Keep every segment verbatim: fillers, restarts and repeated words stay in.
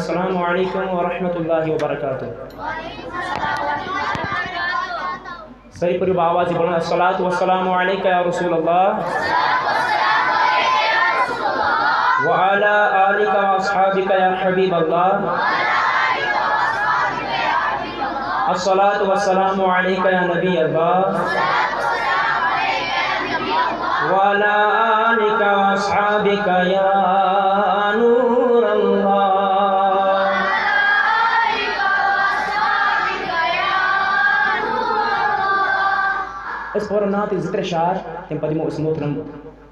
السلام علیکم ورحمۃ اللہ وبرکاتہ۔ سٲری پٔرِو با آواز یہِ بولُن، الصلاۃ والسلام علیک یا رسول اللہ، وعلی آلک و اصحابک یا حبیب اللہ، الصلاۃ والسلام علیک یا نبی اللہ، وعلی آلک و اصحابک یا نور اللہ۔ أسۍ پَرو نعتٕکۍ زٕ ترٛےٚ شعر، تَمہِ پَتہٕ دِمو أسۍ محترم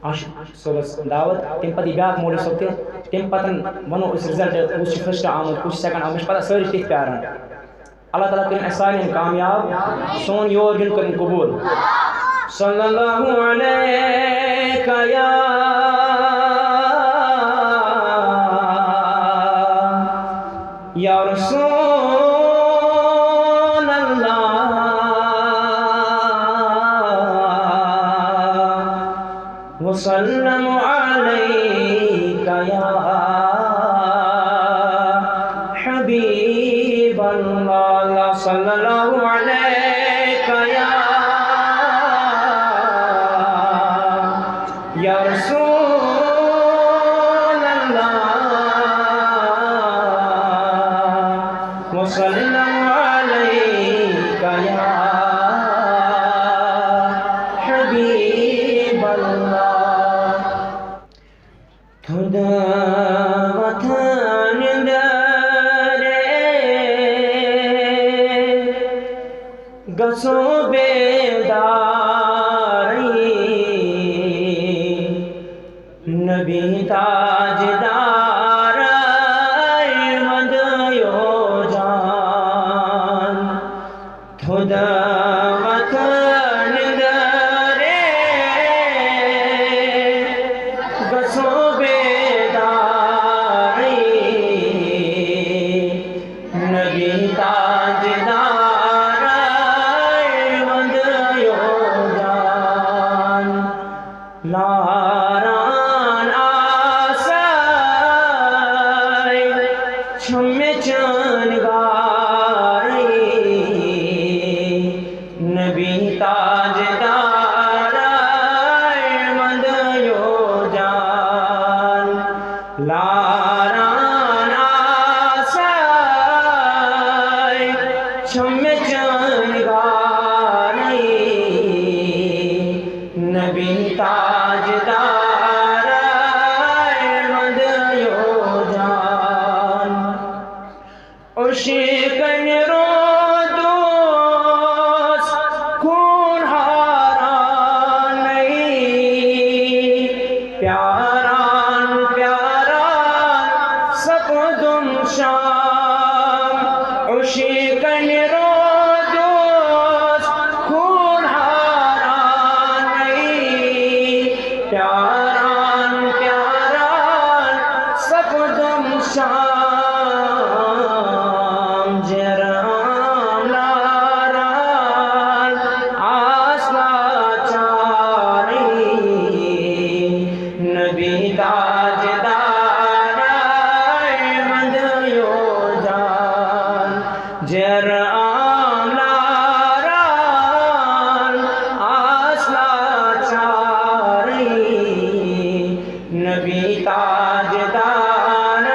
عاشق صٲبَس دعوت، تَمہِ پَتہٕ یی بیٛاکھ مولوی صٲب تہِ، تَمہِ پَتہٕ وَنو أسۍ result، کُس چھُ first آمُت، کُس چھُ second آمُت، چھِ پَتہ سٲری تٔتھۍ پیاران۔ اللہ تعالیٰ کٔرِنۍ اَسہِ سارنٕے کامیاب۔ سون یور یُن کٔرِنۍ قبوٗل۔ صلی اللہ علیک یا، یا رسول اللہ۔ وسلم علیک یا حبیب اللہ، صلی اللہ علیک یا، یا رسول اللہ، وسلم علیک یا حبیب اللہ۔ تھوٚد وۄتھان دٲرے گژھو بیدارٕے، نبی تاجدار احمد یو جان۔ تھوٚد وۄتھان دٲرے گژھو بیدارٕے، نبی تاجدار احمد یو جان۔ لاران آسے چھمے چٲنۍ گارٕے، نبی تاجدار احمد یو جان۔ لاران آسے چھمے چٲنۍ گارٕے، نبی تاجدار احمد یو جان۔ عشقن رودس خون ہارانٕے، پیاران پیاران سپدم شام۔ عشقن رودس خون ہارانٕے، پیاران پیاران سپدم شام۔ جرام لاران آس لاچارٕے، نبی تاجدار احمد یو جان۔ جرام لاران آس لاچارٕے، نبی تاجدار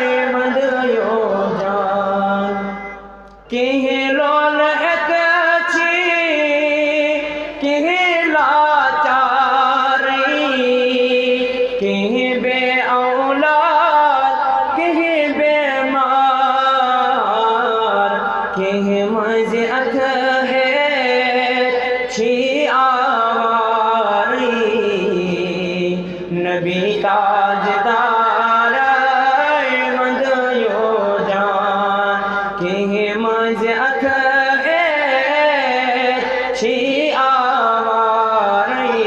احمد یو جان۔ کینٛہہ لولہٕ ہٮ۪تھ چھِ، کینٛہہ لاچارٕے، کینٛہہ بے اولاد، کینٛہہ بیمار، کینٛہہ مٔنٛزۍ اَتھٕ ہٮ۪تھ چھِ آوارٕے۔ نبی تاجدار احمد یو جان، کینٛہہ مٔنٛزۍ اَتھٕ ہٮ۪تھ چھِ آوارٕے۔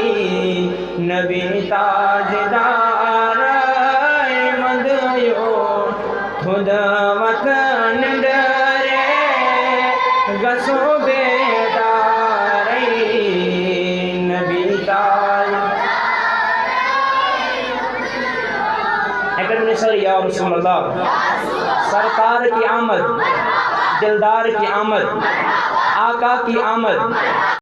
نبی تاجدار احمد یو تھوٚد وطن ڈرے گژھو بیدارے۔ نبی تاج اکرم نثار یا رسول اللہ۔ سرکار کی آمد، دلدار کی آمد، آقا کی آمد۔